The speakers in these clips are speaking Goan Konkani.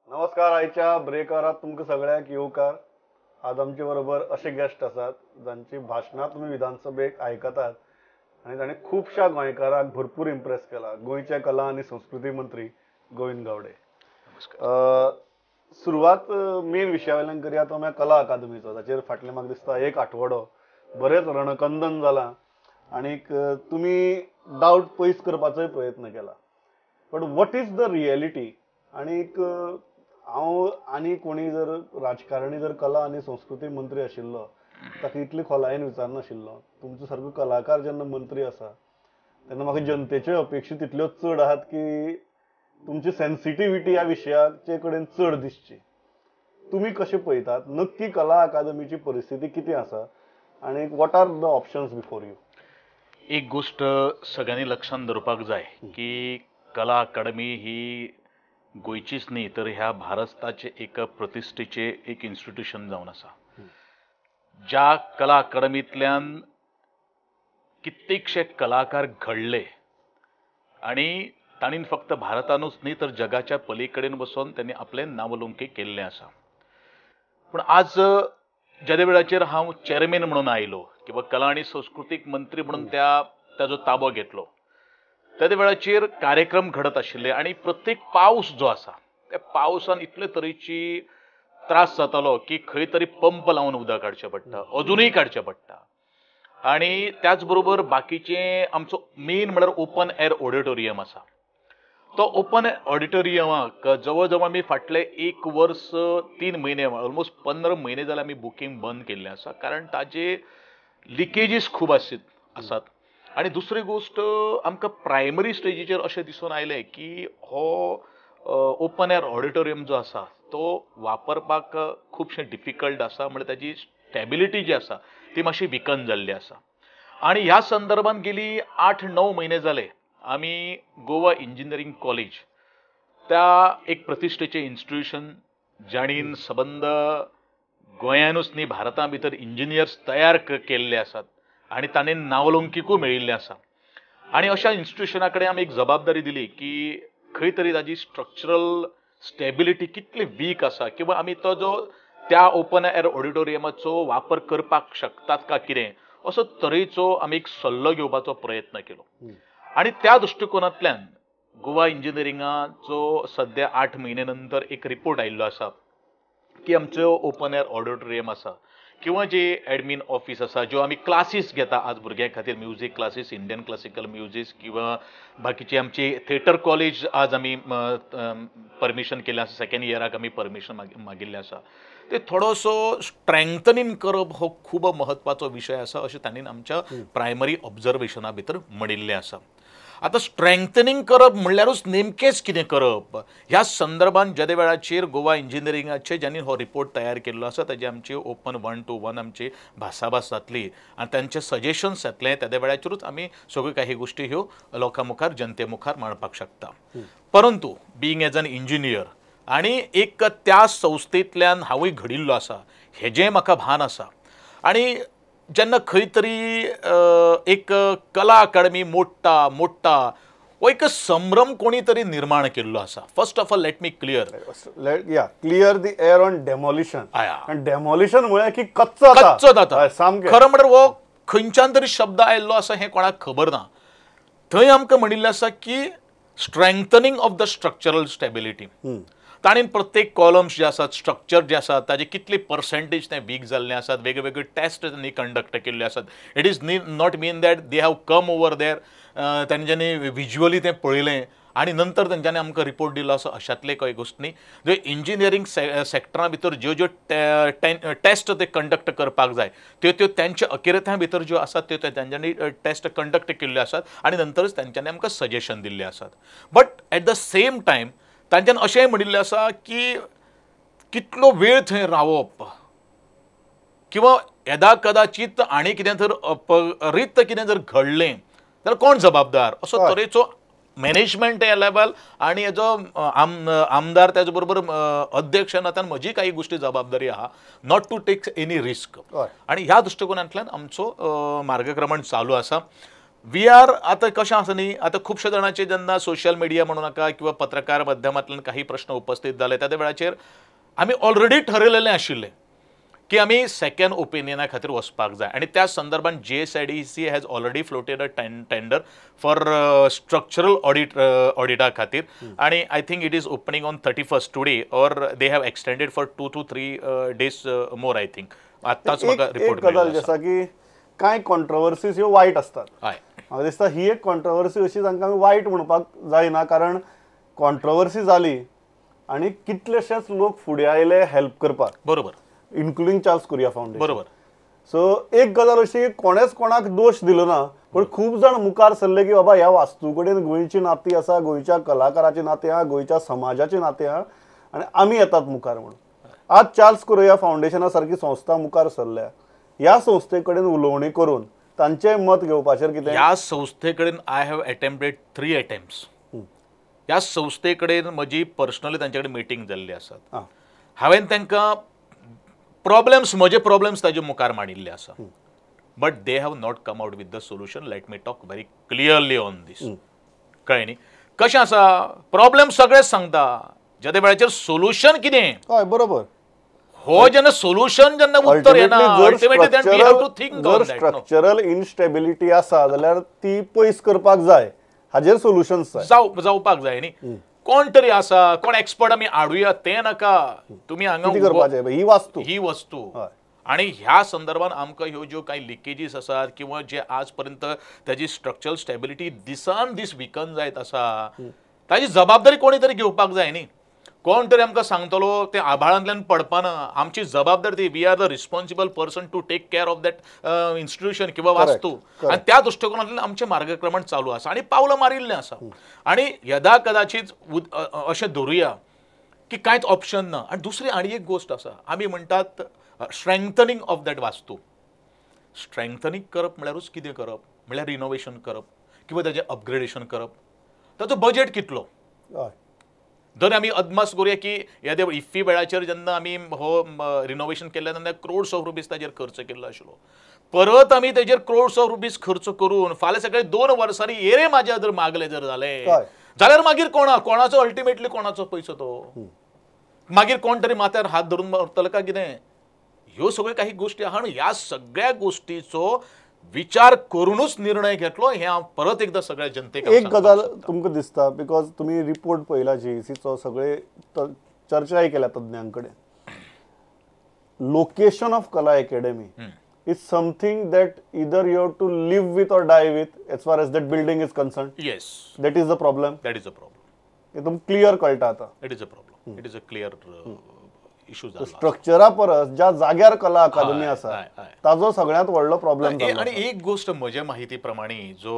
नमस्कार, आयच्या ब्रेकरात तुमकां सगळ्यांक येवकार. आज आमचे बरोबर अशे गेस्ट आसात जांची भाशणां तुमी विधानसभेक आयकतात आनी ताणें खुबश्या गोंयकारांक भरपूर इम्प्रेस केला. गोंयचे कला आनी संस्कृती मंत्री गोविंद गावडे. सुरवात मेन विशया वयल्यान करया, तो म्हळ्यार कला अकादमीचो. ताचेर फाटलें म्हाका दिसता एक आठवडो बरेंच रणकंदन जालां आनीक तुमी डावट पयस करपाचोय प्रयत्न केला. But what is the reality? आनीक हांव आनी कोणी जर राजकारणी जर कला आनी संस्कृती मंत्री आशिल्लो ताका इतली खोलायेन विचारनाशिल्लो. तुमचो सारको कलाकार जेन्ना मंत्री आसा तेन्ना म्हाका जनतेच्यो अपेक्षा तितल्योच चड आहात की तुमची सेन्सिटिविटी ह्या विशयाचे कडेन चड दिसची. तुमी कशें पळयतात नक्की कला अकादमीची परिस्थिती कितें आसा आनी what are the options before you? एक गोश्ट सगळ्यांनी लक्षांत दवरपाक जाय की कला अकादमी ही गोंयचीच न्ही तर ह्या भारताचे एक प्रतिश्ठेचे एक इन्स्टिट्यूशन जावन आसा. ज्या कला अकादमींतल्यान कित्येकशे कलाकार घडले आनी तांणी फक्त भारतानूच न्ही तर जगाच्या पलीकडेन वचून त्यांनी आपलें नावलौकीक केल्लें आसा. पूण आज जेदे वेळाचेर हांव चेअरमॅन म्हणून आयलो किंवा कला आनी संस्कृतीक मंत्री म्हणून ताजो ताबो घेतलो त्या वेळाचेर कार्यक्रम घडत आशिल्ले आनी प्रत्येक पावस जो आसा त्या पावसान इतले तरेची त्रास जातालो की खंय तरी पंप लावन उदक काडचें पडटा, अजुनूय काडचें पडटा. आनी त्याच बरोबर बाकीचे आमचो मेन म्हळ्यार ओपन एअर ऑडिटोरियम आसा. तो ओपन ऑडिटोरियमाक जवळ जवळ आमी फाटले 1 वर्स 3 म्हयने ऑलमोस्ट 15 म्हयने जाल्यार आमी बुकींग बंद केल्लें आसा, कारण ताजे लिकेजीस खूब आसात. आनी दुसरी गोश्ट आमकां प्रायमरी स्टेजीचेर अशें दिसून आयलें की हो ओपन एअर ऑडिटोरियम जो आसा तो वापरपाक खुबशें डिफिकल्ट आसा, म्हळ्यार ताजी स्टेबिलिटी जी आसा ती मातशी विकन जाल्ली आसा. आनी ह्या संदर्भात गेली 8-9 म्हयने जाले आमी गोवा इंजिनियरींग कॉलेज त्या एक प्रतिश्ठेचें इन्स्टिट्यूशन जाणीन सबंद गोंयानूच न्ही भारता भितर इंजिनियर्स तयार केल्ले आसात आनी ताणें नावलौकिकूय मेळिल्लें आसा. आनी अशा इन्स्टिट्युशना कडेन आमी एक जबाबदारी दिली की खंय तरी ताजी स्ट्रक्चरल स्टेबिलिटी कितली वीक आसा किंवा आमी तो जो त्या ओपन एअर ऑडिटोरियमाचो वापर करपाक शकतात का कितें असो तरेचो आमी एक सल्लो घेवपाचो प्रयत्न केलो. आनी त्या दृश्टिकोनांतल्यान गोवा इंजिनियरिंगाचो सद्या 8 म्हयने नंतर एक रिपोर्ट आयिल्लो आसा की आमचो ओपन एअर ऑडिटोरियम आसा किंवा जे एडमीन ऑफिस आसा ज्यो आमी क्लासीस घेता आज भुरग्यां खातीर, music classes, Indian classical music किंवा बाकीचे आमची थिएटर कॉलेज आज आमी परमिशन केलें आसा, सेकेंड इयराक आमी परमिशन मागिल्लें आसा. ते थोडोसो स्ट्रेंथनिंग करप हो खूब म्हत्वाचो विशय आसा अशें तांणी आमच्या प्रायमरी ऑब्जर्वेशना भितर म्हणिल्लें आसा. आतां स्ट्रेंथनिंग करप म्हणल्यारूच नेमकेंच कितें करप ह्या संदर्भात जेदे वेळाचेर गोवा इंजिनियरिंगाचे ज्यांनी हो रिपोर्ट तयार केल्लो आसा ताजी आमची ओपन 1 to 1 आमची भासाभास जातली आनी तांचे सजेशन्स येतले तेदे वेळाचेरूच आमी सगळ्यो काही गोश्टी ह्यो लोकां मुखार जनते मुखार मांडपाक शकता. परंतु बीइंग एज एन इंजिनियर आनी एक त्या संस्थेंतल्यान हांवूय घडिल्लो आसा हेजें म्हाका भान आसा. आनी जेन्ना खंय तरी एक कला अकादमी मोडटा मोडटा हो एक संभ्रम कोणी तरी निर्माण केल्लो आसा. First of all let me clear clear the air on demolition. Demolition म्हळ्यार की कच्चो कच्चो जाता सामकें. खरें म्हळ्यार हो खंयच्यान तरी शब्द आयिल्लो आसा हें कोणाक खबर ना. थंय आमकां म्हणिल्लें आसा की strengthening of the structural stability. ताणें प्रत्येक कॉलम्स जे आसात, स्ट्रक्चर जे आसात ताजे कितली पर्सेंटेज ते वीक जाल्ले आसात, वेगळे टेस्ट तांणी कंडक्ट केल्ले आसात. It is not mean that they have come over there तांच्यांनी विज्युअली तें पळयलें आनी नंतर तांच्यांनी आमकां रिपोर्ट दिलो आसा अशांतले कांय गोश्ट न्ही. जे इंजिनियरींग सेक्टरा भितर ज्यो ज्यो टेस्ट ते कंडक्ट करपाक जाय त्यो त्यो तांच्या अकिरत्या भितर ज्यो आसात त्यो तांच्यांनी टेस्ट कंडक्ट केल्ल्यो आसात आनी नंतरच तांच्यांनी आमकां सजेशन दिल्लें आसात. But at the same time तांच्यान अशेंय म्हणिल्लें आसा की कितलो वेळ थंय रावप किंवा येदा कदाचीत आनी कितें जर अपरित कितें जर घडलें जाल्यार कोण जबाबदार असो तरेचो मॅनेजमेंट लेवल आनी हेजो आमदार त्याच बरोबर अध्यक्ष नात्यान म्हजी काही गोश्टी जबाबदारी आहा not to take any risk. आनी ह्या दृश्टिकोनांतल्यान आमचो मार्गक्रमण चालू आसा. We are आतां कशें आसा न्ही, आतां खुबशे जाणांचे जेन्ना सोशल मिडिया म्हणू नाका किंवा पत्रकार माध्यमांतल्यान काही प्रश्न उपस्थित जाले त्या वेळाचेर आमी ऑलरेडी ठरयलेलें आशिल्लें की आमी सेकंड ओपिनियना खातीर वचपाक जाय आनी त्या संदर्भात GSIDC has already floated a tender for structural audit ऑडिटा खातीर आनी I think it is opening on 31st today or they have extended for 2 to 3 days more I think. आत्ताच म्हाका रिपोर्ट गजाल आसा की कांय कॉन्ट्रोवर्सीज ह्यो वायट आसतात. म्हाका दिसता ही एक कॉन्ट्रोवर्सी अशी तांकां आमी वायट म्हणपाक जायना, कारण कॉन्ट्रोवर्सी जाली आनी कितलेशेच लोक फुडें आयले हेल्प करपाक, बरोबर, इन्क्लुडींग चार्ल्स कुरिया फाउंडेशन, बरोबर. सो एक गजाल अशी कोणेच कोणाक दोश दिलो ना, पण खूब जाण मुखार सरले की बाबा ह्या वास्तू कडेन गोंयची नाती आसा, गोंयच्या कलाकाराची नाती आहा, गोंयच्या समाजाची नाती आहा आनी आमी येतात मुखार म्हणून. आज चार्ल्स कुरिया फाउंडेशना सारकी संस्था मुखार सरल्या, ह्या संस्थे कडेन उलोवणी करून तांचें मत घेवपाचेर कितें? ह्या संस्थे कडेन I have attempted 3 attempts. ह्या संस्थे कडेन म्हजी पर्सनली तांचे कडेन मिटींग जाल्ली आसात. हांवें तांकां प्रॉब्लेम्स, म्हजे प्रॉब्लेम्स ताजे मुखार मांडिल्ले आसा, but they have not come out with the solution. Let me talk very clearly on this. कळ्ळें न्ही कशें आसा, प्रॉब्लेम सगळेच सांगता, जेदे वेळाचेर सोल्युशन कितें, हय बरोबर, हो जेन्ना सोल्युशन जेन्ना उत्तर येना ultimately then we have to think on that. Structural instability आसा जाल्यार ती पयस करपाक जाय, हाजेर सोल्युशन्स जावपाक जाय न्ही. कोण तरी आसा, कोण एक्सपर्ट आमी हाडुया तें नाका, तुमी हांगा करपाचें ही वास्तू, ही वस्तू. आनी ह्या संदर्भात आमकां ह्यो ज्यो कांय लिकेजीस आसात किंवा जे आज पर्यंत ताजी स्ट्रक्चरल स्टेबिलिटी दिसान दीस विकन जायत आसा ताजी जबाबदारी कोणी तरी घेवपाक जाय न्ही. कोण तरी आमकां सांगतलो तें आभाळांतल्यान पडपाना, आमची जबाबदारी ती, we are the responsible person to take care of that institution किंवा वास्तू. आनी त्या दृश्टिकोनांतल्यान आमचें मार्गक्रमण चालू आसा आनी पावलां मारिल्लें आसा. आनी यदा कदाचित अशें धरुया की कांयच ऑप्शन ना. आनी दुसरी आनी एक गोश्ट आसा, आमी म्हणटात strengthening of that vastu. Strengthening करप म्हळ्यारूच कितें करप, म्हळ्यार रिनोवेशन करप किंवा ताजें अपग्रेडेशन करप. ताचो बजेट कितलो, जर आमी अदमास करुया की येदे इफ्फी वेळाचेर जेन्ना आमी हो रिनोवेशन केल्लें तेन्ना क्रोड्स ऑफ रुपीज ताजेर खर्च केल्लो आशिल्लो, परत आमी तेजेर क्रोड्स ऑफ रुपीज खर्च करून फाल्यां सकाळी 2 वर्सांनी येरे म्हाज्या जर मागले जर जालें जाल्यार मागीर कोणाचो अल्टिमेटली कोणाचो पयसो तो मागीर कोण तरी माथ्यार हात धरून उरतलो काय कितें. ह्यो सगळ्यो काही गोश्टी आहा आनी ह्या सगळ्या गोश्टीचो विचार करूनच निर्णय घेतलो. हें हांव परत एकदां सगळ्या जनतेक एक गजाल तुमकां दिसता, because तुमी रिपोर्ट पळयला जीईसीचो, सगळे चर्चाय केल्या तज्ञां कडेन, location of Kala Academy is something that either you have to live with or die with as far as that building is concern. Yes, that is the problem. That is a problem. एकदम क्लियर कळटा आतां. It is a problem, it is a clear issue. स्ट्रक्चरा परस ज्या जाग्यार कला अकादमी आसा ताजो सगळ्यांत व्हडलो प्रॉब्लेम. आनी एक गोश्ट म्हजे माहिती प्रमाणे जो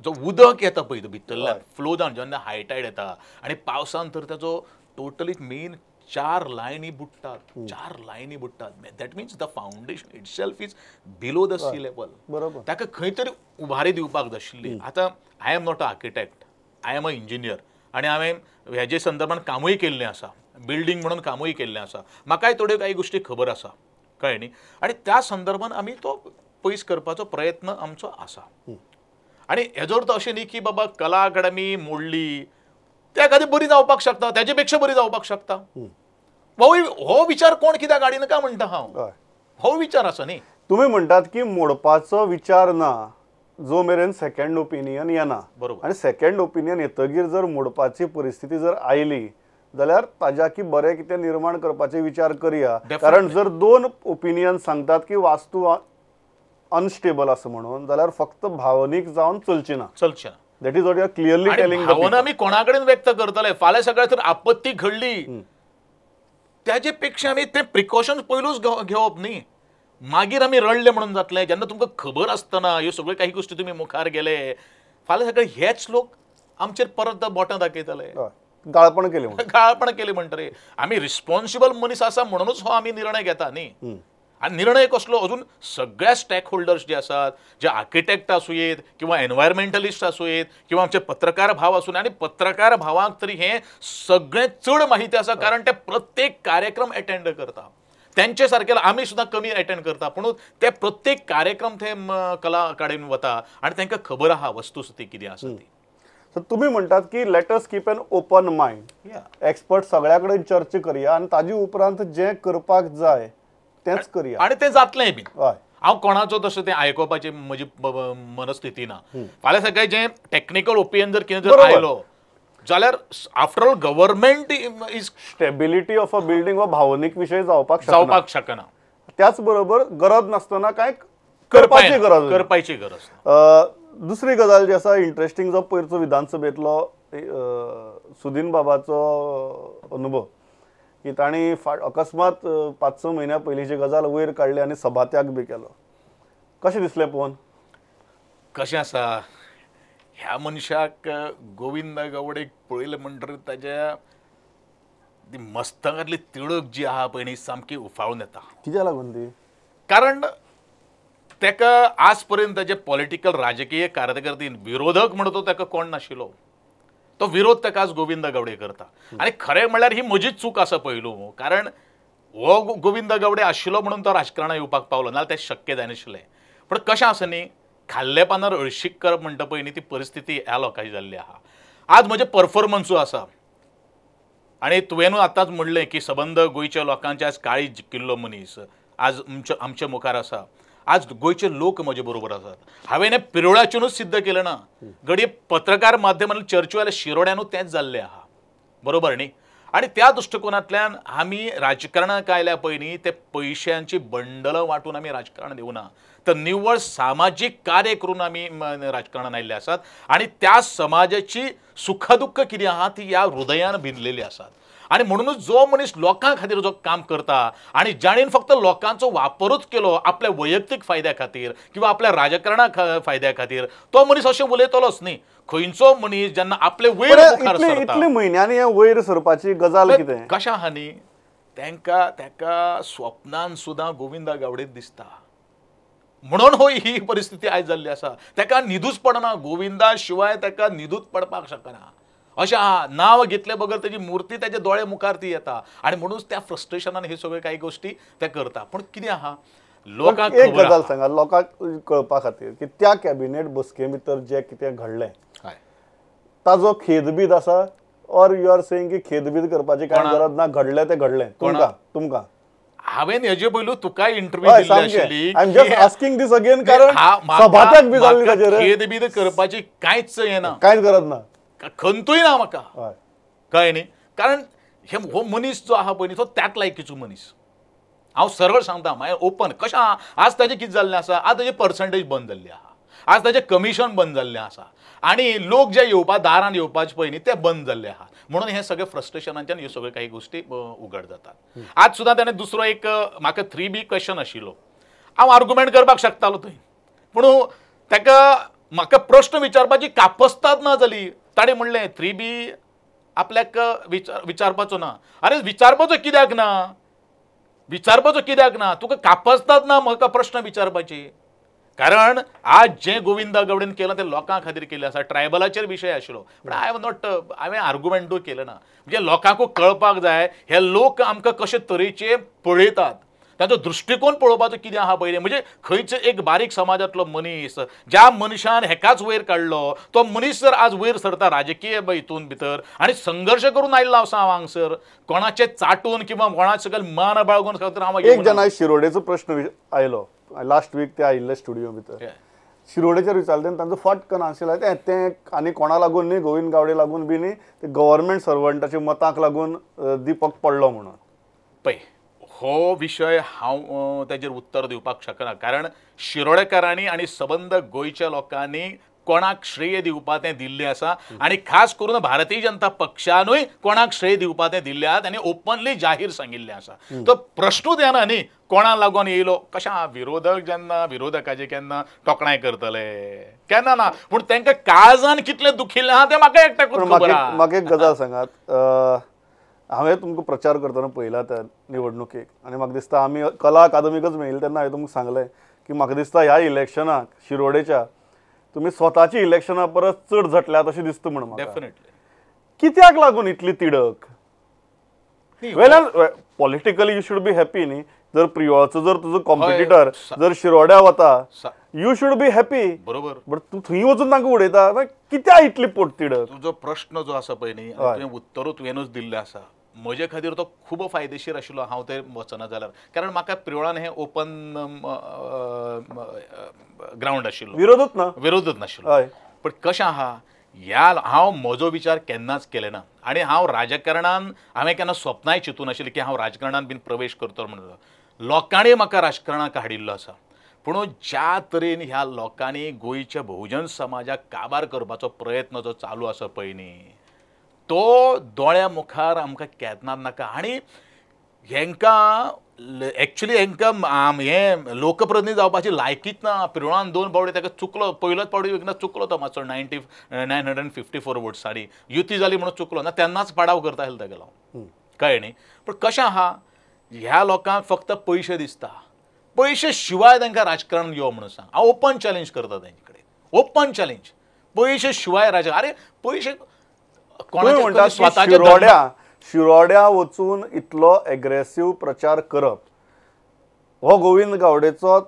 जो उदक येता पळय भितरल्यान फ्लो जावन जेन्ना हाय टायड येता आनी पावसान तर ताजो टोटली मेन 4 लायनी बुडटात, 4 लायनी बुडटात. That means the foundation itself is below the sea level. बरोबर, ताका खंय तरी उभारी दिवपाक जाय आशिल्ली. आतां I am not a architect, I am a engineer आनी हांवें हेजे संदर्भात कामूय केल्लें आसा, बिल्डींग म्हणून कामूय केल्लें आसा, म्हाकाय थोड्यो कांय गोश्टी खबर आसा, कळ्ळें न्ही. आनी त्या संदर्भात आमी तो पयस करपाचो प्रयत्न आमचो आसा. आनी हेजो अर्थ अशें न्ही की बाबा कला अकादमी मोडली त्या खातीर बरी जावपाक शकता, ताजे पेक्षा बरी जावपाक शकता. हो विचार कोण कित्याक हाडिनाका म्हणटा हांव, हो विचार आसा न्ही. तुमी म्हणटात की मोडपाचो विचार ना जो मेरेन सेकंड ओपिनियन येना, बरोबर. आनी सेकंड ओपिनियन येतगीर जर मोडपाची परिस्थिती जर आयली जाल्यार ताज्या की बरें कितें निर्माण करपाचे विचार करया. कारण जर 2 ओपिनियन सांगतात की वास्तू अनस्टेबल आसा म्हणून जाल्यार फक्त भावनीक जावन चलची ना, चलची ना. That is what you are clearly telling. भावना आमी कोणा कडेन व्यक्त करतले? फाल्यां सकाळीं जर आपत्ती घडली ताजे पेक्षा आमी ते प्रिकॉशन पयलूच घेवप न्ही, मागीर आमी रडले म्हणून जातलें. जेन्ना तुमकां खबर आसतना ह्यो सगळ्यो काही गोश्टी तुमी मुखार गेले, फाल्यां सकाळीं हेच लोक आमचेर परत बोटां दाखयतले, गाळपण केली, गाळपण केली म्हणटरे. आमी रिस्पॉन्सिबल मनीस आसा म्हणूनच हो आमी निर्णय घेता न्ही. आनी निर्णय कसलो, अजून सगळ्या स्टेक होल्डर्स जे आसात, जे आर्किटेक्ट आसूं येत किंवा एनवायरमेंटलिस्ट आसूं येत किंवा आमचे पत्रकार भाव आसूं, आनी पत्रकार भावांक तरी हें सगळें चड माहिती आसा, कारण ते प्रत्येक कार्यक्रम एटेंड करता. तेंचे सारके आमी सुद्दां कमी एटेंड करता, पूण ते प्रत्येक कार्यक्रम ते कला अकादमी वता आनी तांकां खबर आहा वस्तुस्थिती कितें आसा ती. सो तुमी म्हणटात की let us keep an open mind, expert सगळ्या कडेन चर्चा करया आनी ताजे उपरांत जें करपाक जाय तेंच करया आनी तें जातलें बी. हांव कोणाचो तशें तें आयकुपाची म्हजी मनस्थिती ना. फाल्यां सकाळीं जें टॅक्निकल ओपिनियन जर कितें जर आयलो जाल्यार after all government is stability of a building हो भावनीक विशय जावपाक शकना. त्याच बरोबर गरज नासतना कांय करपाची गरज. दुसरी गजाल जी आसा इंट्रस्टिंग, जो पयरचो विधानसभेंतलो सुदीन बाबाचो अनुभव की तांणी अकस्मात 5-6 म्हयन्या पयलींची गजाल वयर काडली आनी सभात्याग बी केलो. कशें दिसलें पळोवन? कशें आसा ह्या मनशाक गोविंद गावडेक पळयलें म्हणटकीर ताज्या ती मस्तकांतली तिडक जी आहा पळय न्ही सामकी उफाळून येता. कित्याक लागून ती? कारण ताका आज पर्यंत ताजे पॉलिटिकल राजकीय कारकिर्दीन विरोधक म्हणतो ताका कोण नाशिल्लो, तो विरोध ताका आज गोविंद गावडे करता. आनी खरें म्हणल्यार ही म्हजीच चूक आसा पयलू, कारण हो गोविंद गावडे आशिल्लो म्हणून तो राजकारणात येवपाक पावलो, नाजाल्यार तें शक्य जायनाशिल्लें. पूण कशें आसा न्ही, खाल्ले पानार अळशीक करप म्हणटा पळय न्ही ती परिस्थिती ह्या लोकांची जाल्ली आहा. आज म्हजें परफॉर्मन्सूय आसा आनी तुवेंनूय आतांच म्हणलें की सबंद गोंयच्या लोकांचे आज काळीज जिखिल्लो मनीस आज आमच्या मुखार आसा. आज गोंयचे लोक म्हजे बरोबर आसात. हांवें हें पिरोळाचेरूच सिद्ध केलें ना, घडये पत्रकार माध्यमान चर्चे जाल्यार शिरोड्यानूय तेंच जाल्लें आहा, बरोबर न्ही. आनी त्या दृश्टिकोनांतल्यान आमी राजकारणाक आयल्या पळय न्ही ते पयशांची बंडलां वांटून आमी राजकारण दिवना, तर निव्वळ सामाजीक कार्य करून आमी राजकारणान आयिल्ले आसात आनी त्या समाजाची सुखदुख्ख कितें आहा ती ह्या हृदयान भिनलेली आसात. आनी म्हणूनच जो मनीस लोकां खातीर जो काम करता आनी जाणेन फक्त लोकांचो वापरूच केलो आपल्या वैयक्तीक फायद्या खातीर किंवा आपल्या राजकारणा फायद्या खातीर, तो मनीस अशें उलयतलोच न्ही. खंयचो मनीस जेन्ना आपले वयर मुखार सरता, इतले म्हयन्यांनी वयर सरपाची गजाल कितें कशें आहा न्ही, तांकां ताका स्वप्नान सुद्दां गोविंदा गावडेच दिसता म्हणून हो ही परिस्थिती आयज जाल्ली आसा. ताका न्हिदूच पडना, गोविंदा शिवाय ताका न्हिदूच पडपाक शकना अशें आहा. नांव घेतले बगर तेजी मुर्ती तेजे दोळे मुखार ती येता आनी म्हणूनच त्या फ्रस्ट्रेशनान हे सगळे काही गोष्टी ते करता. पूण कितें आहा, लोकांक एक गजाल सांगा लोकांक कळपा खातीर की त्या कॅबिनेट बसके भितर जें कितें घडलें ताजो खेदबीद आसा, ऑर you are saying की खेदबीद करपाची कांय गरज ना, घडलें तें घडलें? तुमकां तुमकां हांवें हेजे पयलू तुका इंटरव्यू दिल्ली आशिल्ली. I am just asking this again, कारण सभात्याग बी जाल्ली ताचेर. खेदबीद करपाची कांयच हें ना, कांयच गरज ना, खंतूय ना म्हाका, कळ्ळें न्ही. कारण हे हो मनीस जो आहा पळय न्ही तो त्याच लायकीचो मनीस. हांव सरळ सांगता, मागीर ओपन कशें आहा. आज ताजें कितें जाल्लें आसा, आज ताजें पर्संटेज बंद जाल्ली आहा, आज ताजें कमिशन बंद जाल्लें आसा आनी लोक जे येवपा दारान येवपाचे पळय न्ही ते बंद जाल्ले आहा. म्हणून हे सगळे फ्रस्ट्रेशनाच्यान ह्यो सगळ्यो काही गोश्टी उगड जातात. आज सुद्दां ताणें दुसरो एक म्हाका 3B question आशिल्लो, हांव आर्गुमेंट करपाक शकतालो थंय, पूण ताका म्हाका प्रश्न विचारपाची कापस्ताद ना जाली. ताणें म्हणलें 3B आपल्याक विचारपाचो ना. अरे विचारपाचो कित्याक ना, विचारपाचो कित्याक ना, तुका कापस्ताद ना म्हाका प्रश्न विचारपाची. कारण आज जें गोविंदा गावडेन केलां तें लोकां खातीर केल्लें आसा. ट्रायबलाचेर विशय आशिल्लो, पूण I have not, हांवें आर्गुमेंटूय केलें ना. म्हणजे लोकांकूय कळपाक जाय हे लोक आमकां कशे तरेचे पळयतात, तांचो दृश्टिकोन पळोवपाचो कितें आहा पयलीं. म्हणजे खंयच एक बारीक समाजांतलो मनीस ज्या मनशान हेकाच वयर काडलो तो मनीस जर आज वयर सरता राजकीय हितून भितर आनी संघर्श करून आयिल्लो आसा हांव हांगसर, कोणाचें चाटून किंवा कोणाचे सकयल मान बाळगून खातीर हांव. एक जेन्ना शिरोडेचो प्रश्न आयलो लास्ट वीक, ते आयिल्ले स्टुडियो भितर शिरोडेचेर विचारलें तेन्ना तांचो फटकन आशिल्लें तें तें आनी कोणा लागून न्ही, गोविंद गावडे लागून बी न्ही, ते गव्हर्मेंट सर्वंटाच्या मताक लागून दीपक पडलो म्हणून. पळय हो विशय हांव ताजेर उत्तर दिवपाक शकना, कारण शिरोडेकारांनी आनी सबंद गोंयच्या लोकांनी कोणाक श्रेय दिवपा तें दिल्लें आसा आनी खास करून भारतीय जनता पक्षानूय कोणाक श्रेय दिवपा तें दिल्लें आसा आनी ओपनली जाहीर सांगिल्लें आसा. तो प्रश्नूच येना न्ही कोणा लागून येयलो. कशें आहा, विरोधक जेन्ना विरोधकाचे केन्ना तोखणाय करतले केन्ना ना, पूण तांकां काळजान कितलें दुखिल्लें आहा तें म्हाका एकट्याकूच खबर आहा. म्हाका एक गजाल सांगात, हांवें तुमकां प्रचार करतना पळयला त्या निवडणुकेक आनी म्हाका दिसता आमी कला अकादमीकच मेळिल्ले तेन्ना हांवें तुमकां सांगलें की म्हाका दिसता ह्या इलेक्शनाक शिरोडेच्या तुमी स्वताची इलेक्शना परस चड झटल्यात अशें दिसता म्हूण म्हाका. डेफिनेटली. कित्याक लागून इतली तिडक? वेल्यान politically you should be happy न्ही, जर प्रियोळचो जर तुजो कॉम्पिटिटर जर शिरोड्या वता, you should be happy. बरोबर, बट तूं थंय वचून तांकां उडयता, कित्याक इतली पोटतिडक? तुजो प्रश्न जो आसा पळय न्ही, तुवें उत्तरूच तुवेंनूच दिल्लें आसा. म्हजे खातीर तो खूब फायदेशीर आशिल्लो हांव ते वचना जाल्यार, कारण म्हाका प्रियोळान हें ओपन ग्रावंड आशिल्लो, विरोधूच ना, विरोधूच नाशिल्लो. पण कशें आहा, ह्या हांव म्हजो विचार केन्नाच केले ना आनी हांव राजकारणान हांवें केन्ना स्वप्नाय चिंतूं नाशिल्लें की हांव राजकारणान बीन प्रवेश करतलो म्हणून. लोकांनी म्हाका राजकारणाक हाडिल्लो आसा, पूण ज्या तरेन ह्या लोकांनी गोंयच्या बहुजन समाजाक काबार करपाचो प्रयत्न जो चालू आसा पळय न्ही, तो दोळ्या मुखार आमकां केन्नाच नाका. आनी हेंकां एक्चुली हेंकां हें लोकप्रतिनिधी जावपाची लायकीच ना. प्रियोळान 2 फावटी ताका चुकलो, पयलोच फावटी एकदां चुकलो तो मातसो 954 वोट्सांनी युती जाली म्हणून चुकलो ना, तेन्नाच पाडाव करता आसलो तेगेलो, कळ्ळें न्ही. पूण कशें आहा, ह्या लोकांक फक्त पयशे दिसता, पयशे शिवाय तांकां राजकारण यो म्हणून सांग. हांव ओपन चॅलेंज करता तेंचे कडेन, ओपन चॅलेंज, पयशे शिवाय राजकारण. अरे पयशे कोणाचे स्वताच्या शिरोड्या वचून इतलो एग्रेसिव प्रचार करप हो गोविंद गावडेचो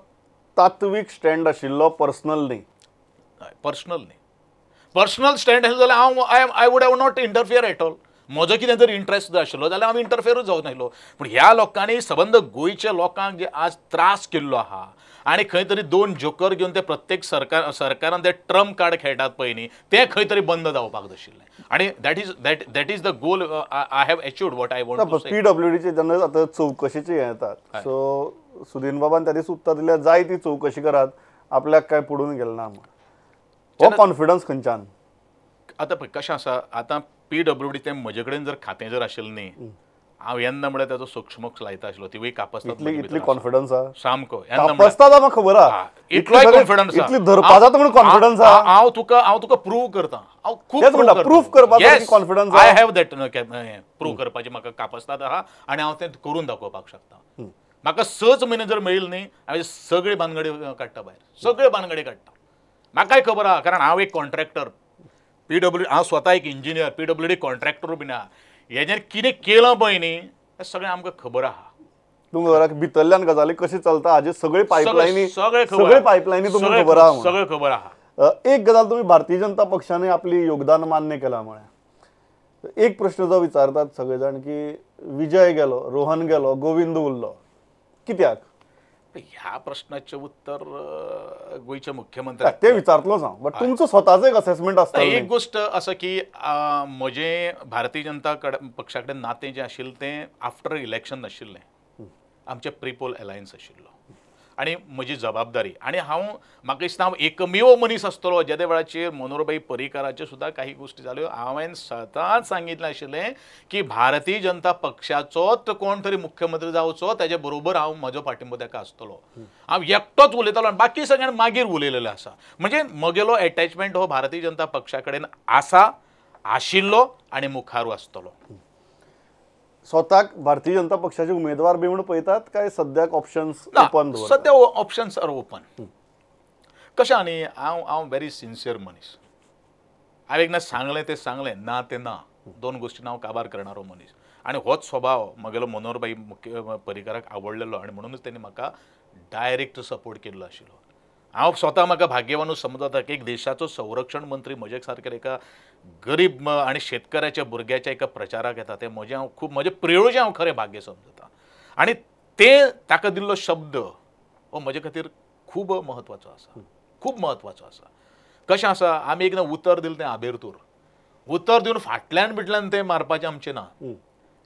तात्वीक स्टँड आशिल्लो, पर्सनल न्ही. पर्सनल न्ही, पर्सनल स्टँड आशिल्लो जाल्यार हांव I would have not interfere at all. म्हजो कितें जर इंट्रस्ट जर आशिल्लो जाल्यार हांव इंटरफियरूच जावं नाशिल्लो. पूण ह्या लोकांनी सबंद गोंयच्या लोकांक जे आज त्रास केल्लो आहा आनी खंय तरी 2 जोकर घेवन ते प्रत्येक सरकारान ते ट्रम्प कार्ड खेळटात पळय न्ही, तें खंय तरी बंद जावपाक जाय आशिल्लें. आनी that is the goal I have achieved what I want to say. पीडब्ल्यूडीचे जेन्ना आतां चवकशेचे हें येतात, सो सुदीन बाबान त्या दीस उत्तर दिल्यार जाय ती चवकशी करात, आपल्याक कांय पडून गेलें ना म्हूण. हो कॉन्फिडन्स खंयच्यान? आतां पळय कशें आसा, आतां पीडब्ल्यूडी तें म्हजे कडेन जर खातें जर आशिल्लें न्ही, हांव येन्ना म्हळ्यार ताचो सूक्ष्मक्ष लायता आशिल्लो, तिवूय कापस्ताद. इतली कॉन्फिडन्स आसा सामको, कापस्ताद म्हाका खबर आसा, इतलोय कॉन्फिडन्स आसा, इतली धरपा जाता म्हणून कॉन्फिडन्स आसा. हांव तुका प्रूव करता, हांव खूब प्रूव करपाचो confidence I have that, prove करपाची म्हाका कापस्ताद आसा आनी हांव तें करून दाखोवपाक शकता. म्हाका 6 म्हयने जर मेळिल्ले न्ही, हांवें सगळे भानगडी काडटा भायर, सगळे भानगडी काडटा. म्हाकाय खबर आसा, कारण हांव एक कॉन्ट्रॅक्टर, पीडब्ल्यू हांव स्वता एक इंजिनियर, पीडब्ल्यूडी कॉन्ट्रॅक्टर बीन आहा. हेजेर कितें केलां पळय न्ही तें सगळें आमकां खबर आहा. तुमकां भितरल्यान गजाली कशी चलता हाजे सगळे पायपलायनी, सगळे पायपलायनी तुमकां खबर आहा, सगळें खबर आहा. एक गजाल तुमी भारतीय जनता पक्षाने आपली योगदान मान्य केलां म्हळें, एक प्रश्न जो विचारतात सगळे जाण की विजय गेलो, रोहन गेलो, गोविंद उरलो, कित्याक? ह्या प्रश्नाचें उत्तर गोंयच्या मुख्यमंत्र्याक ते विचारतलोच हांव, बट तुमचो स्वताचो एक असेसमेंट आसता. एक गोश्ट आसा की म्हजें भारतीय जनता पक्षा कडेन नातें जें आशिल्लें तें आफ्टर इलेक्शन नाशिल्लें, आमचें प्रिपोल अलायन्स आशिल्लो आनी म्हजी जबाबदारी. आनी हांव म्हाका दिसता हांव एकमेव मनीस आसतलो जेदे वेळाचेर मनोहरभाई पर्रीकाराच्यो सुद्दां काही गोश्टी जाल्यो, हांवें सदांच सांगितलें आशिल्लें की भारतीय जनता पक्षाचोच कोण तरी मुख्यमंत्री जावचो, ताजे बरोबर हांव म्हजो पाठिंबो ताका आसतलो. हांव एकटोच उलयतालो आनी बाकी सगळ्यांनी मागीर उलयलेलें आसा. म्हणजे म्हगेलो एटॅचमेंट हो भारतीय जनता पक्षा कडेन आसा, आशिल्लो आनी मुखारू आसतलो. स्वताक भारतीय जनता पक्षाचे उमेदवार बी म्हणून पळयतात काय सद्याक ऑप्शन्स ओपन? सद्या ऑप्शन्स आर ओपन. कशें आनी हांव हांव व्हेरी सिन्सियर मनीस. हांवें एकदां सांगलें तें सांगलें, ना तें ना, 2 गोश्टी हांव काबार करणारो मनीस. आनी होच स्वभाव म्हगेलो मनोहरभाई मुख्य पर्रीकाराक आवडलेलो आनी म्हणूनच तेणी म्हाका डायरेक्ट सपोर्ट केल्लो आशिल्लो. हांव स्वता म्हाका भाग्यवानूच समजता की एक देशाचो संरक्षण मंत्री म्हजे सारकें एका गरीब आनी शेतकऱ्याच्या भुरग्याच्या एका प्रचाराक येता, तें म्हजें हांव खूब म्हजें प्रियोळचें हांव खरें भाग्य समजता. आनी तें ताका दिल्लो शब्द हो म्हजे खातीर खूब म्हत्वाचो आसा, खूब म्हत्वाचो आसा. कशें आसा, आमी एकदां उतर दिलें तें आबेरतूर, उतर दिवन फाटल्यान बिटल्यान तें मारपाचें आमचें ना.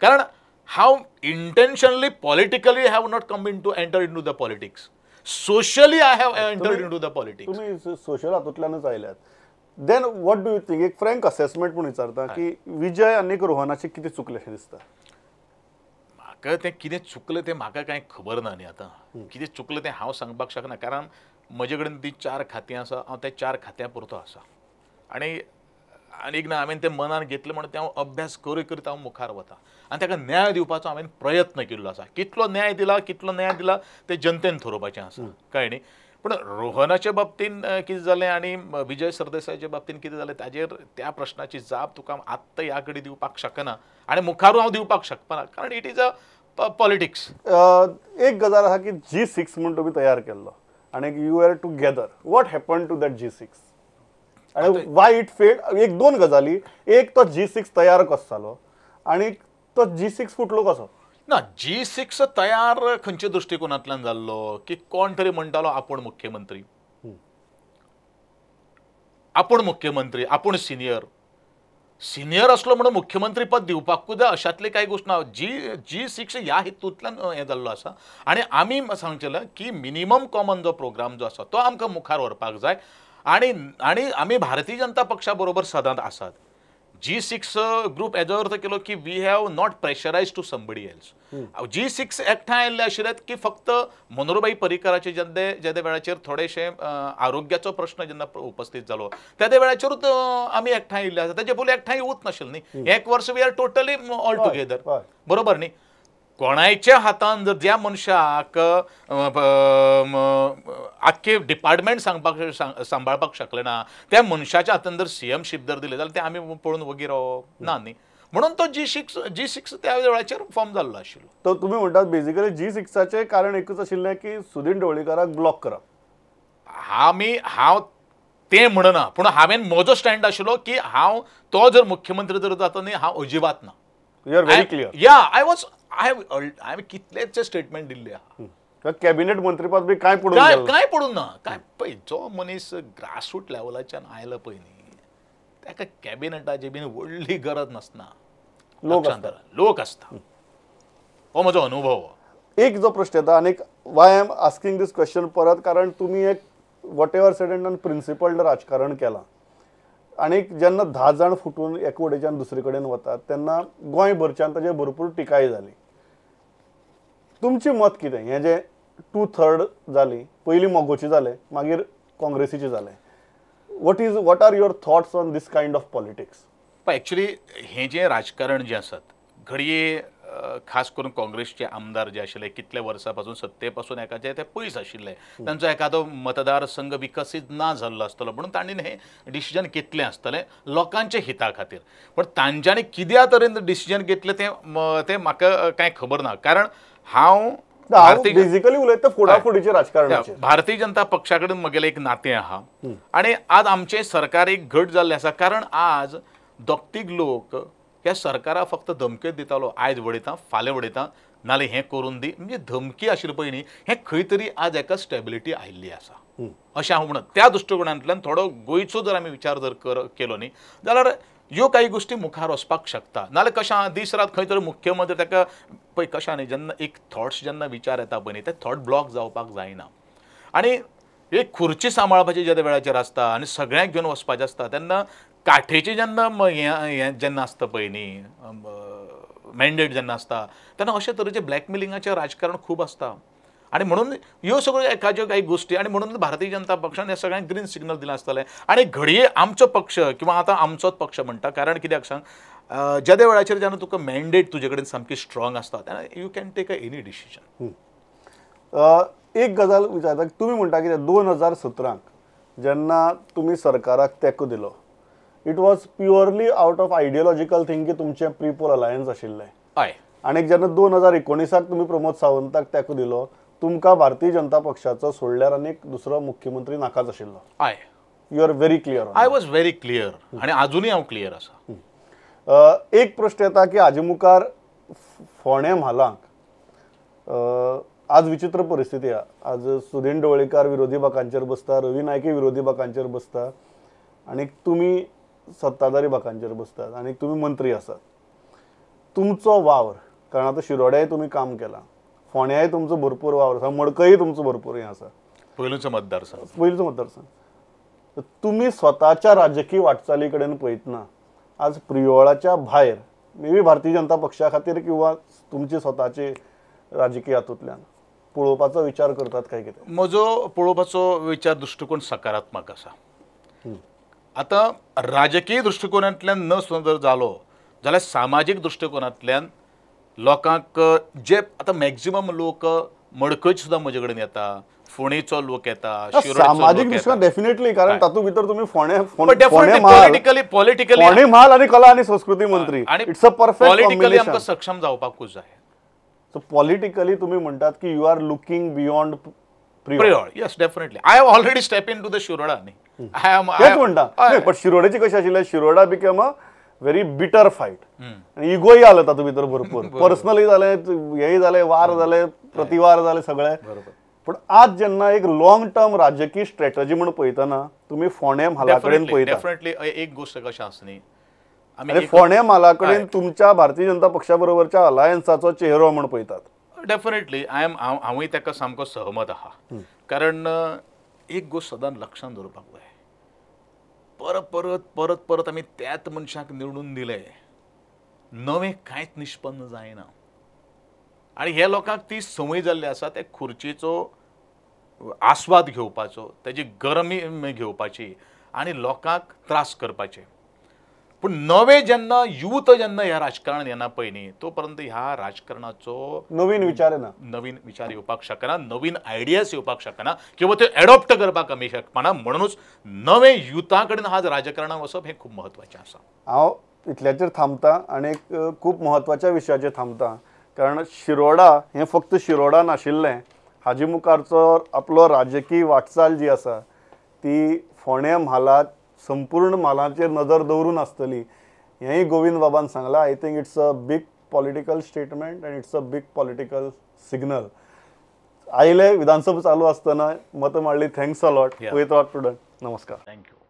कारण हांव intentionally politically have not come in to enter in to the politics, socially I have entered into the politics. तुम्ही सोशल हातूंतल्यानच आयल्यात, then what do you think? एक फ्रँक असेसमेंट म्हूण विचारता की विजय आनी रोहनाचें कितें चुकलें अशें दिसता? म्हाका तें कितें चुकलें तें म्हाका कांय खबर ना न्ही. आतां कितें चुकलें तें हांव सांगपाक शकना, कारण म्हजे कडेन ती 4 खातीं आसा, हांव त्या 4 खात्यां पुरतो आसा. आनी आनी ना हांवें तें मनान घेतलें म्हणून तें हांव अभ्यास करीत करीत हांव मुखार वता आनी ताका न्याय दिवपाचो हांवें प्रयत्न केल्लो आसा. कितलो न्याय दिला कितलो न्याय दिला तें जनतेन थारोवपाचें आसा, कळ्ळें न्ही. पूण रोहनाच्या बाबतीन कितें जालें आनी विजय सरदेसायाच्या बाबतीन कितें जालें ताजेर त्या प्रश्नाची जाप तुका आत्तां ह्या कडेन दिवपाक शकना आनी मुखारूय हांव दिवपाक शकना, कारण it is a पॉलिटिक्स. एक गजाल आसा की G6 म्हूण तुमी तयार केल्लो आनी you are together, what happen to that G6 आनी वाय it failed? एक दोन गजाली, एक तो G6 तयार कसो जालो आनी तो G6 फुटलो कसो? ना, G6 तयार खंयच्या दृश्टिकोनांतल्यान जाल्लो की कोण तरी म्हणटालो आपूण मुख्यमंत्री, आपूण मुख्यमंत्री, आपूण सिनियर, सिनियर असलो म्हणून मुख्यमंत्री पद दिवपाकूच जाय अशातली कांय गोश्ट ना. G6 ह्या हेतूंतल्यान हें जाल्लो आसा आनी आमी सांगचेलें की मिनिमम कॉमन जो प्रोग्राम जो आसा तो आमकां मुखार व्हरपाक जाय आनी आनी आमी भारतीय जनता पक्षा बरोबर सदांच आसात. G6 group हेजो अर्थ केलो की we have not pressurise to somebody else. G6 एकठांय आयिल्ले आशिल्ले की फक्त मनोहरभाई पर्रीकराचे जेदे वेळाचेर थोडेशे आरोग्याचो प्रश्न जेन्ना उपस्थित जालो तेदे वेळाचेरूच आमी एकठांय आयिल्ले आसा, तेजे पयलीं एकठांय येवच नाशिल्ले न्ही. एक वर्स we are totally all together, बरोबर न्ही. कोणायच्या हातान जर ज्या मनशाक आख्खे डिपार्टमेंट सांगपाक सांबाळपाक शकले ना त्या मनशाच्या हातान जर सीएमशीप जर दिले जाल्यार ते आमी पळोवन वगी रावप ना न्ही. म्हणून तो G6 त्या वेळाचेर फॉर्म जाल्लो आशिल्लो. तो तुमी म्हणटात बेजिकली G6 कारण एकूच आशिल्लें की सुदीन ढवळीकाराक ब्लॉक करप. हांव तें म्हणना, पूण हांवें म्हजो स्टँड आशिल्लो की हांव तो जर मुख्यमंत्री जर जाता न्ही हांव अजिबात ना. You are very clear. Yeah I was, हांवें कितलेच स्टेटमेंट दिल्ले आहा. कॅबिनेट मंत्रीपद बी कांय पडून कांय पडून ना. काय पळय जो मनीस ग्रासरूट लेवलाच्यान आयलो पळय न्ही ताका कॅबिनेटाची बीन व्हडली गरज नासना, लोक आसता. हो म्हजो अनुभव. एक जो प्रश्न येता आनी why I am asking this question परत, कारण तुमी एक whatever said and principled राजकारण केलां आनी जेन्ना 10 जाण फुटून एक वटेच्यान दुसरे कडेन वतात तेन्ना गोंयभरच्यान ताजेर भरपूर टिकाय जाली. तुमचें मत कितें? हें जें 2/3 जाली, पयलीं मगोची जालें मागीर काँग्रेसीचें जालें, what are your thoughts on this kind of politics? Actually हें जें राजकारण जें आसात घडये खास करून काँग्रेसचे आमदार जे आशिल्ले कितले वर्सां पासून सत्ते पासून एकाचे ते पयस आशिल्ले, तांचो एखादो मतदारसंघ विकसीत ना जाल्लो आसतलो म्हणून तांणी हें डिसिजन घेतलें आसतलें लोकांच्या हिता खातीर. पण तांच्यांनी कित्या तरेन डिसिजन घेतलें तें म्हाका कांय खबर ना, कारण हांव बेजिकली उलयता फोडाफोडीचे राजकारणाचेर. भारतीय जनता पक्षा कडेन म्हगेलें एक नातें आहा आनी आज आमचें सरकार एक घट जाल्लें आसा, कारण आज दोग तीग लोक ह्या सरकारा फक्त धमक्यो दितालो, आयज वडयता फाल्यां वडयता नाल्यार हें करून दी, म्हणजे धमकी आशिल्ली पळय न्ही हें खंय तरी आज एका स्टेबिलिटी आयिल्ली आसा अशें हांव म्हणत. त्या दृश्टिकोणांतल्यान थोडो गोंयचो जर आमी विचार जर केलो न्ही जाल्यार ह्यो कांय गोश्टी मुखार वचपाक शकता. नाल्यार कशें आहा दीस रात खंय तरी मुख्यमंत्री ताका पळय कशें न्ही जेन्ना एक थॉट्स जेन्ना विचार येता पळय न्ही ते थॉट ब्लॉक जावपाक जायना आनी एक खुर्ची सांबाळपाची ज्या वेळाचेर आसता आनी सगळ्यांक घेवन वचपाचें आसता तेन्ना काठेचें जेन्ना हें जेन्ना आसता पळय न्ही मॅन्डेट जेन्ना आसता तेन्ना अशे तरेचें ब्लॅकमेलिंगाचें राजकारण खूब आसता आनी म्हणून ह्यो सगळ्यो एकाच्यो कांय गोश्टी आनी म्हणून भारतीय जनता पक्षान ह्या सगळ्यांक ग्रीन सिग्नल दिलां आसतलें. आनी घडये आमचो पक्ष किंवा आतां आमचोच पक्ष म्हणटा, कारण कित्याक सांग ज्या वेळाचेर जेन्ना तुका मॅन्डेट तुजे कडेन सामकी स्ट्रॉंग आसता तेन्ना you can take a any decision. एक गजाल विचारता, तुमी म्हणटा कितें 2017 जेन्ना तुमी सरकाराक तेंको दिलो it was purely out of ideological thing की तुमचें प्रीपोल अलायन्स आशिल्लें. हय. आनी जेन्ना 2019 तुमी प्रमोद सावंताक तेंको दिलो तुमकां भारतीय जनता पक्षाचो सोडल्यार आनी दुसरो मुख्यमंत्री नाकाच आशिल्लो. हय. You are very clear. I was very clear आनी आजुनूय हांव क्लियर आसा. एक प्रश्न येता की हाजे मुखार फोंडें म्हालांक आज विचित्र परिस्थिती आहा. आज सुदीन ढवळीकार विरोधी बाकांचेर बसता, रवी नायकय विरोधी बाकांचेर बसता आनी तुमी सत्ताधारी बाकांचेर बसतात आनी तुमी मंत्री आसात. तुमचो वावर, कारण आतां शिरोड्याय तुमी काम केलां, फोंड्याय तुमचो भरपूर वावर आसा, मडकय तुमचो भरपूर हें आसा, पयलूचो मतदारसंघ, पयलूचो मतदारसंघ. तुमी स्वताच्या राजकीय वाटचाली कडेन पळयतना आज प्रियोळाच्या भायर मे बी भारतीय जनता पक्षा खातीर किंवा तुमची स्वताची राजकीय हातूंतल्यान पळोवपाचो विचार करतात काय कितें? म्हजो पळोवपाचो विचार दृश्टिकोन सकारात्मक आसा. आतां राजकीय दृश्टिकोनांतल्यान न सुद्दां जर जालो जाल्यार सामाजीक दृश्टिकोनांतल्यान लोकांक जे आतां मॅक्झिमम लोक मडकयचे सुद्दां म्हजे कडेन येता, फोंडेचो लोक येता, सामाजीक दृश्टिकोन डेफिनेटली, कारण तातूंत भितर तुमी फोंडें पॉलिटिकली पॉलिटिकली फोंडें म्हाल आनी कला आनी संस्कृती मंत्री, it's a perfect politically आमकां सक्षम जावपाकूच जाय. सो पॉलिटिकली तुमी म्हणटात की you are looking beyond Priol. Yes, definitely. I have already step in to the Shiroda न्ही. I am तेच म्हणटा. बट शिरोड्याची कशें आशिल्लें, Shiroda became a very bitter fight आनी इगोय आलो तातूंत भितर भरपूर, पर्सनली जालें, हेय जालें, वार जाले, प्रतिवार जाले सगळे. पूण आज जेन्ना एक लॉंग टर्म राजकीय स्ट्रॅटजी म्हूण पळयतना तुमी फोंडें म्हाला कडेन पळयता. डेफिनेटली एक गोश्ट कशें आसा न्ही, आनी फोंडें म्हाला कडेन तुमच्या भारतीय जनता पक्षा बरोबरच्या अलायन्साचो चेहरो म्हूण पळयतात. डेफिनेटली I am, हांवूय ताका सामको सहमत आहा. कारण एक गोश्ट सदांच लक्षांत दवरपाक जाय, परत परत परत परत आमी त्याच मनशाक निवडून दिले, नवें कांयच निष्पन्न जायना. आनी ह्या लोकांक ती संवय जाल्ली आसा ते खुर्चेचो आस्वाद घेवपाचो, तेजी गरमी घेवपाची आनी लोकांक त्रास करपाचे. पूण नवे जेन्ना यूथ जेन्ना ह्या राजकारणान येना पळय न्ही, तो पर्यंत ह्या राजकारणाचो नवीन विचार येना, नवीन विचार येवपाक शकना, नवीन आयडियाज येवपाक शकना किंवा त्यो एडॉप्ट करपाक आमी शकना. म्हणूनच नवे युथा कडेन आज राजकारणाक वचप हें खूब म्हत्वाचें आसा. हांव इतल्याचेर थांबता आनी एक खूब म्हत्वाच्या विशयाचेर थांबता, कारण शिरोडा हें फक्त शिरोडा नाशिल्लें, हाजे मुखारचो आपलो राजकीय वाटचाल जी आसा ती फोंडें म्हालांत संपूर्ण म्हालाचेर नदर दवरून आसतली हेंय गोविंद बाबान सांगलां. I think it's a big political statement and it's a big political signal. आयले विधानसभा चालू आसतना मतां मांडली, thanks a lot. पळयत रावात प्रुडंट. नमस्कार. Thank you.